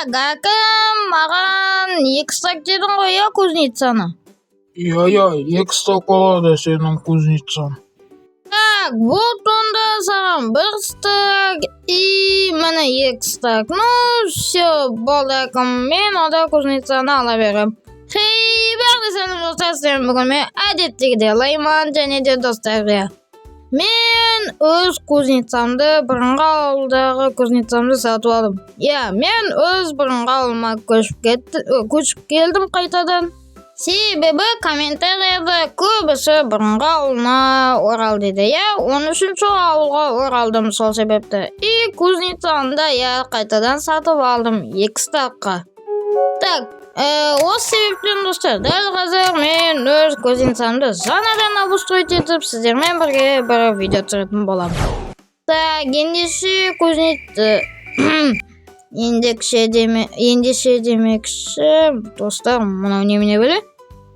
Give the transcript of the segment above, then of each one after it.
Так, әкім, маған екі стак дедің ғой, иә, кузницаны? Иә, екі стак болады сенің кузницаң. Так, вот, онда саған бір стак и міне екі стак. Ну все, болды, әкім, мен онда кузницаны ала беремін. Хей, бәріне сәлем, достар! Сіздермен бүгін мен, әдеттегідей, Лайман. Және де, достар, иә, мен өз кузницамды, бұрынғы ауылдағы кузницамды сатып алдым. Иә, мен өз бұрынғы ауылыма көшіп кетті, көшіп келдім қайтадан, себебі комментарияда көбісі бұрынғы ауылына орал дейді. Иә, 13-ші ауылға оралдым сол себепті. И кузницаны да, иә, қайтадан сатып алдым екі стакқа. Так, осы себептен, достар, дәл қазір мен өз кузницамды жаңадан обустроить етіп, сіздермен бірге бір видео түсіретін боламын. Так, ендеше кузница ендеше демекші, достар, мынау немене бәле?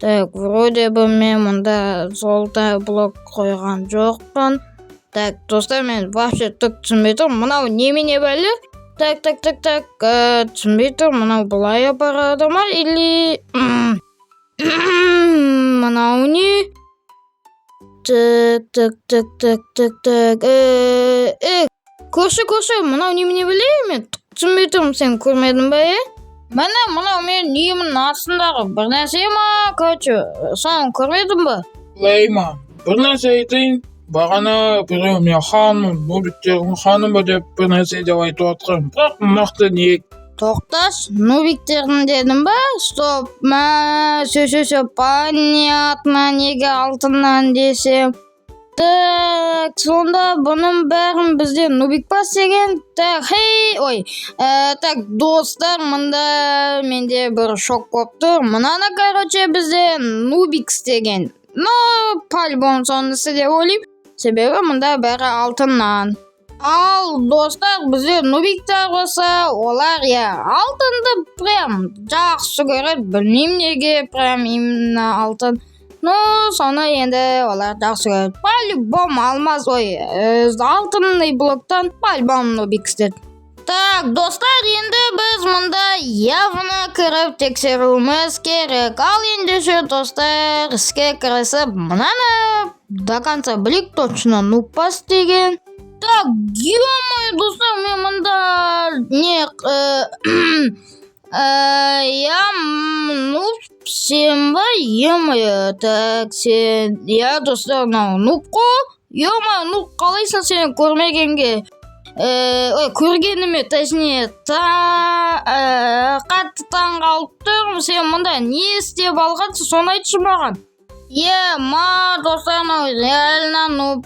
Так, вроде бы мен мұнда золото блок қойған жоқпын. Так, достар, мен вообще түк түсінбей тұрмын. Мынау немене бәле? Так, так, так, так, түсінбей тұрмын. Мынау былай апарады ма или мынау не? Так, так, так, так, так, так, көрші, көрші, мынау немене бәле? Мен түк түсінбей тұрмын. Сен көрмедің ба, е? Міне, мынау менің үйімнің астындағы бір нәрсе ма, короче, соны көрмедің ба? Лейман, бір нәрсе айтайын. Бағана біреу мен ханмын, нубиктердің ханы ба деп бір нәрсе деп айтып жатқан. Бірақ нақты не? Тоқташы, нубиктердің дедің ба? Стоп, мә, все, все, все, понятно, неге алтыннан десем. Так, сонда бұның бәрін бізде нубик па істеген? Так, хей, ой, так, достар, мында менде бір шок болып тұр. Мынаны, короче, бізде нубик істеген. Ну, по-любому соны істе деп ойлаймын. Себебі мында бәрі алтыннан. Ал, достар, бізде нубиктер болса, олар, иә, алтынды прям жақсы көреді. Білмеймін неге прям именно алтын. Ну, соны енді олар жақсы көреді. По-любому алмаз, ой, алтынный блоктан по-любому нубик істеді. Так, достар, енді біз мұнда явно кіріп тексеруіміз керек. Ал ендеше, достар, іске кірісіп, мынаны до конца білейік, точно нуб па істеген. Так, ё-моё, достар, мен мында не, я, нуб сен ба? Ё-моё, так, сен, иә, достар, мынау нуб қой. Ё-моё, нуб, қалайсың сені көрмегенге? Ой, көргеніме, точнее, та қатты таң қалып тұрмын. Сен мұнда не істеп алғансың, соны айтшы маған. Е, ма, достар, мынау реально нуб.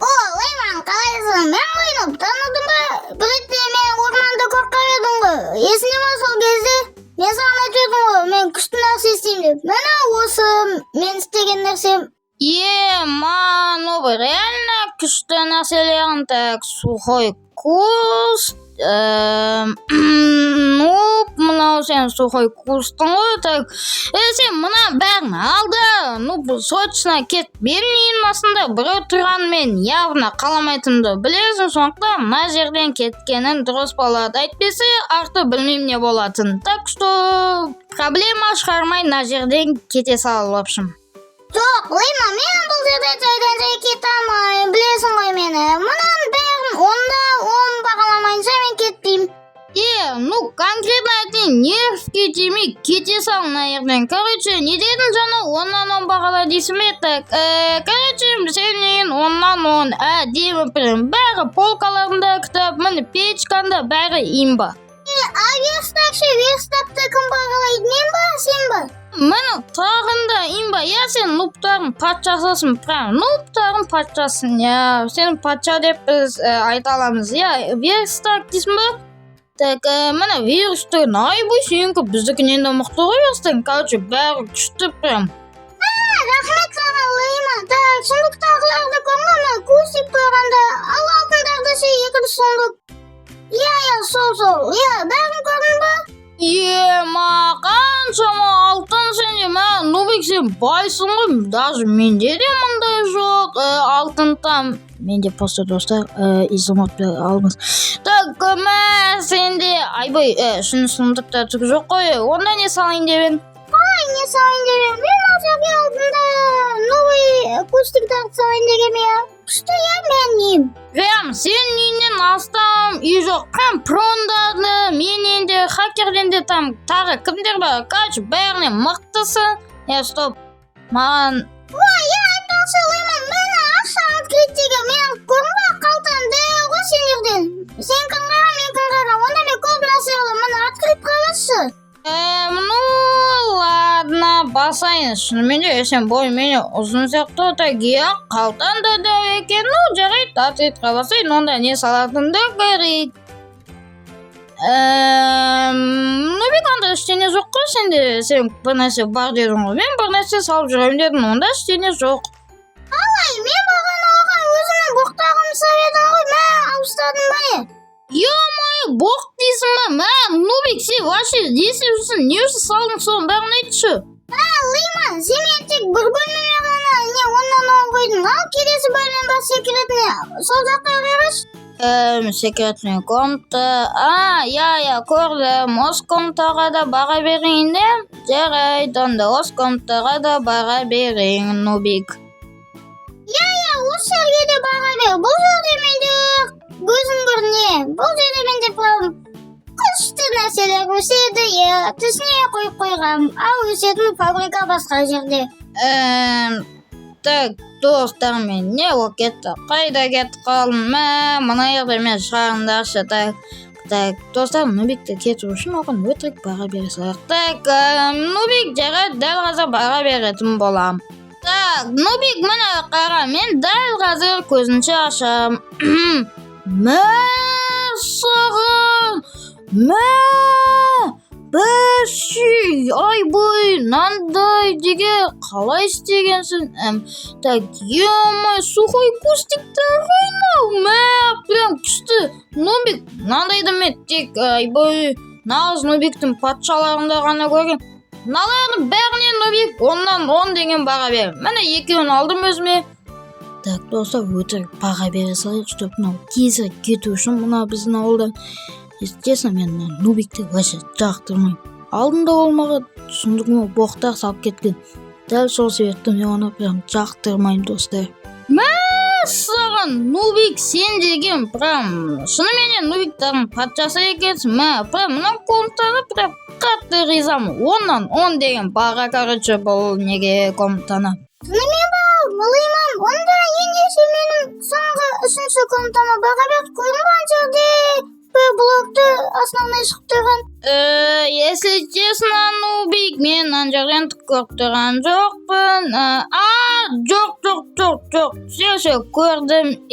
О, Лейман, қалайсың? Мен ғой, нуб, таныдың ба? Бір ретте мен орманда көріп қалып едің ғой. Есіңде ма, сол кезде? Мен саған айтып едім ғой, мен күшті нәрсе істеймін деп. Міне, осы мен істеген нәрсем. Е, ма, нуб, реально күшті нәрселерің. Так, сухой куст. Нуб, мынау сен сухой кустың ғой. Так, сен мына бәрін ал да, нуб, срочно кет. Менің үйімнің астында біреу тұрғанын мен явно қаламайтынымды білесің, сондықтан мына жерден кеткенің дұрыс болады. Әйтпесе арты білмеймін не болатын. Так что проблема шығармай, мына жерден кете сал, в общем. Жоқ, Лейман, мен бұл жерде жайдан жай кете алмаймын. Білесің ғой мені. Мынаның бәрін онда он бағаламайынша мен кетпеймін. Е, ну, конкретно айтайын, нервке тимей, кете сал мына жерден. Короче, не дедің жаңа, 10-нан 10 бағала дейсің бе? Так, короче, сенің үйің 10-нан 10, әдемі прям. Бәрі полкаларында кітап, міне, печканда бәрі имба. А верстак ше, верстакты кім бағалайды, мен ба, сен ба? Міне, тағында имба. Иә, сен нубтардың патшасысың, прям нубтардың патшасың, иә. Сен патша деп біз айта аламыз, иә. Верстак дейсің ба? Так, міне, верстак, айбай, сенікі біздікінен де мықты ғой верстак. Короче, бәрі күшті прям. Рахмет саған, Лейман. Так, сундуктағыларды көрдің ба? Кустик қойғанда. Ал алтындарды ше, екінші сундук. Иә, сол, сол. Иә, бәрін көрдің ба? Е, ма, қаншама алтын сенде, мә, нубик. Нубик, сен байсың ғой, даже менде де мындай жоқ. Алтын там менде просто, достар, изумруд алмаз. Так, мә, сенде, айбай, шын сундукта түк жоқ қой. Онда не салайын деп едің? Қалай не салайын деп едім? Мен ол жерге алдында новый кустиктарды салайын дегенмін, иә. Күшті, иә, менің үйім. Прям сенің үйіңнен астам үй жоқ. Прям прондарды, менен де, хакерден де, там тағы кімдер бар. Короче, бәрінен мықтысың. Е, стоп. Маған Ой, иә, айтпақшы, Лимон, мені ақша открыть деген мен көрдің ба, қалтам дәу ғой сендерден. Сенікін қара, менікін қара. Онда мен көп нәрсе аламын. Міне, открыть басшы. Ну, ладно, басайын. Шынымен де, сен бойың менен ұзын сияқты. Так, иә, қалтаң да дәу екен. Ну, жарайды, открытқа басайын. Онда не салатынымды көрейік. Нубик, анда ештеңе жоқ қой сенде. Сен бір нәрсе бар дедің ғой. Мен бір нәрсе салып жүремін дедім. Онда ештеңе жоқ. Ай, мен бағана оған өзімнің боқтағымды салып едім ғой. Мә, алып тастадым ба, не? Ё-моё, боқ дейсің ба? Мә, Нубик, сен вообще не істеп жүрсің? Не үшін салдың, соның бәрін айтшы. Лимон, сен мені тек бір бөлмеме ғана не 10-нан 10 қойдың. Ал келесі бөлмем бар, секретный. Сол жаққа қарашы. Секретный комната. А, иә, иә, көрдім. Осы комнатаға да бара берейін де. Жарайды, онда осы комнатаға да бара берейін, Нубик. Иә, иә, осы жерге де бара бер. Бұл жерде менде өзің көр не. Бұл жерде менде прям күшті нәрселер өседі, иә. Түсіне қойып қойғам. Ал өсетін фабрика басқа жерде. Так, достар, мен не болып кетті? Қайда кетіп қалдым? Мә, мына жерде мен шығарыңдаршы. Так, так, достар, Нубикті кету үшін оған өтірік бара бере салайық. Так, Нубик, жарайды, дәл қазір бара беретін болам. Так, Нубик, міне қара, мен дәл қазір көзінше ашам. Мә, саған! Мә! Бәши, айбай, мынандай деген қалай істегенсің? Так, ё-моё, сухой кустиктер ғой мынау. Мә, прям күшті. Нубик, мынандайды мен тек, айбай, нағыз Нубиктің патшаларында ғана көрген. Мыналардың бәріне, Нубик, 10-нан 10 деген баға бер. Міне, екеуін алдым өзіме. Так, достар, өтірік баға бере салайық, чтобы мынау тезірек кету үшін мына біздің ауылдан. Если честно, мен мына Нубикті вообще жақтырмаймын. Алдында ол маған сундугыма боқтар салып кеткен. Дәл сол себепті мен оны прям жақтырмаймын, достар. Мәссаған, Нубик, сен деген прям шыныменен Нубиктардың патшасы екенсің. Мә, прям мына комнатаны прям қатты ризамын. 10-нан 10 деген баға, короче, бұл неге комнатаны. Шынымен ба, Лимон, онда ендеше менің соңғы үшінші комнатама баға бер. Көрдің ба, ана жерде бір блокты основной шығып тұрған. Если честно, Нубик, мен ана жерден түк көріп тұрған жоқпын. А, жоқ, жоқ, жоқ, жоқ. Все, все, көрдім. И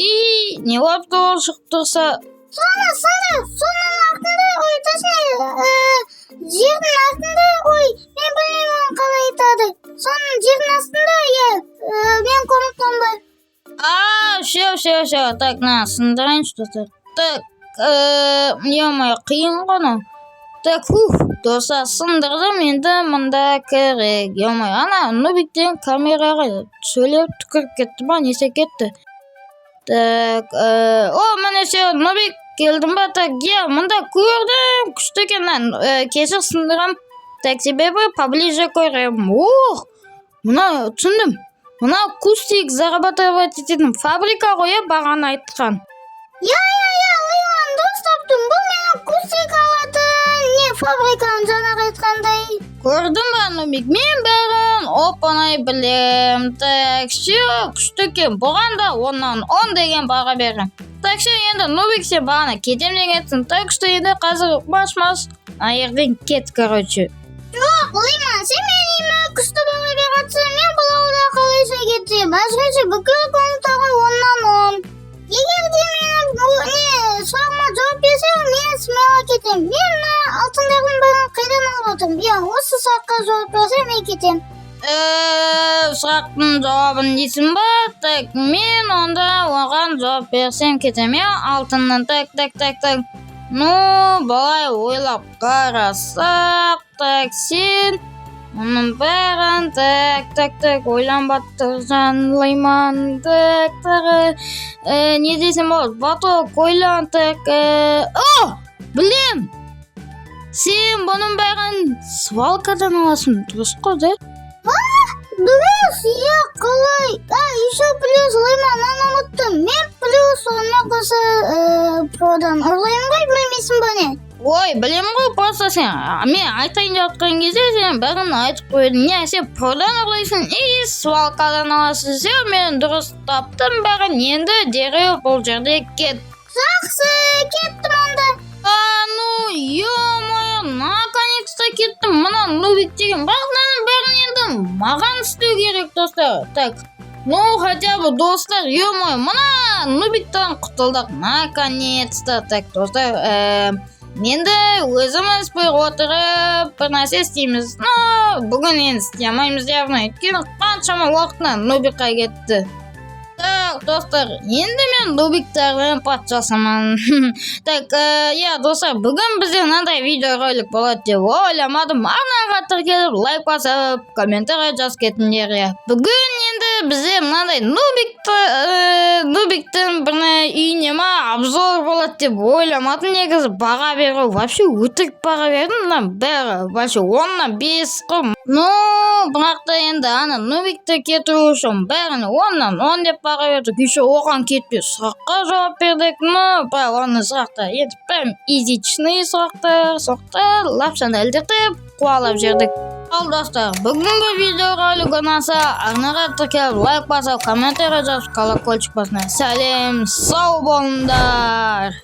не болыпты ол шығып тұрса? Соны сынды, соның артында ой, точнее, жердің артында ой, мен білмеймін оны қалай айтады. Соның жердің астында, иә, менің комнатам бар. А, все, все, все. Так, на, сындырайыншы, достар. Так, ё-моё, қиын ғой мынау. Так, фух, достар, сындырдым, енді мында керек. Ё-моё, ана Нубиктен камераға сөйлеп түкіріп кетті ма, несе кетті. Так, о, міне, все, Нубик, келдің ба? Так, иә, мында көрдім, күшті екен, мына, кешір, сындырам. Так, себебі поближе көрем. Ох, мына түсіндім. Мына кустик зарабатывать ететін фабрика ғой, иә, бағана айтқан. Иә, иә, иә, Лимон, дұрыс таптың. Бұл менің кустик алатын не фабрикам, жаңағы айтқандай. Көрдің ба, Нубик, мен бәрін оп оңай білем. Так, все, күшті екен. Бұған да 10-нан 10 деген баға беремін. Так, все, енді, Нубик, сен бағана кетем дегенсің. Так что енді қазір маш-маш ана жерден кет, короче. Жоқ, Лимон, сен менің үйіме күшті баға беріп, мен бұл ауылда қалайша кетсем? Әсіресе бүкіл комнатаға 10-нан 10. Егер де менің бұл не сұрағыма жауап берсең, мен смело кетемін. Мен мына алтындардың бәрін қайдан алып отырмын? Иә, осы сұраққа жауап берсең, мен кетемін. Сұрақтың жауабын дейсің ба? Так, мен онда оған жауап берсем кетемін, иә, алтыннан. Так, так, так, так. Ну, былай ойлап қарасақ, так, сен Мұның бәрін, так, так, так, ойлан, Лайман, так, тағы не десем болады? Баток, ойлан, так, о, білем! Сен бұның бәрін свалкадан аласың, дұрыс қой, да? Дұрыс, иә, қалай? А, еще плюс, Лайман, мынаны ұмыттым. Мен плюс онымен қоса продан ұрлаймын ғой, білмейсің ба, не? Ой, білемін ғой, просто сен мен айтайын деп жатқан кезде сен бәрін айтып қойдың. Не, сен продан ұрлайсың и свалкадан аласың. Все, мен дұрыс таптым бәрін. Енді дереу бұл жерде кет. Жақсы, кеттім онда. А, ну, ё-моё, наконец-то кеттім. Мына нубик деген. Бірақ мынаның бәрін енді маған істеу керек, достар. Так, ну, хотя бы, достар, ё-моё, мына нубиктан құтылдық. Наконец-то. Так, достар, енді өзіміз бір отырып бір нәрсе істейміз. Ну, бүгін енді істей алмаймыз явно. Өйткені қаншама уақытына нубикқа кетті. Так, достар, енді мен нубиктардың патшасымын. Так, иә, достар, бүгін бізде мынандай видеоролик болады деп ойламадым. Арнаға тіркеліп, лайк басып, комментарий жазып кетіңдер, иә. Бүгін енді бізде мынандай нубиктің бір үйіне ма обзор болады деп ойламадым. Негізі баға беру вообще өтірік баға бердім. Мына бәрі вообще 10-нан 5 қой. Ну, бірақ та енді ана нубикті кетіру үшін бәрін 10-нан 10 деп баға бердік. Еще оған кетпей сұраққа жауап бердік. Ну, бірақ оның сұрақтары енді прям изичный сұрақтар, соқты лапшаны ілдіртіп, қуалап жібердік. Ал, достар, бүгінгі видеоролик ұнаса, арнаға тіркеліп, лайк басып, комментарий жазып, колокольчик басыңдар. Сәлем, сау болыңдар!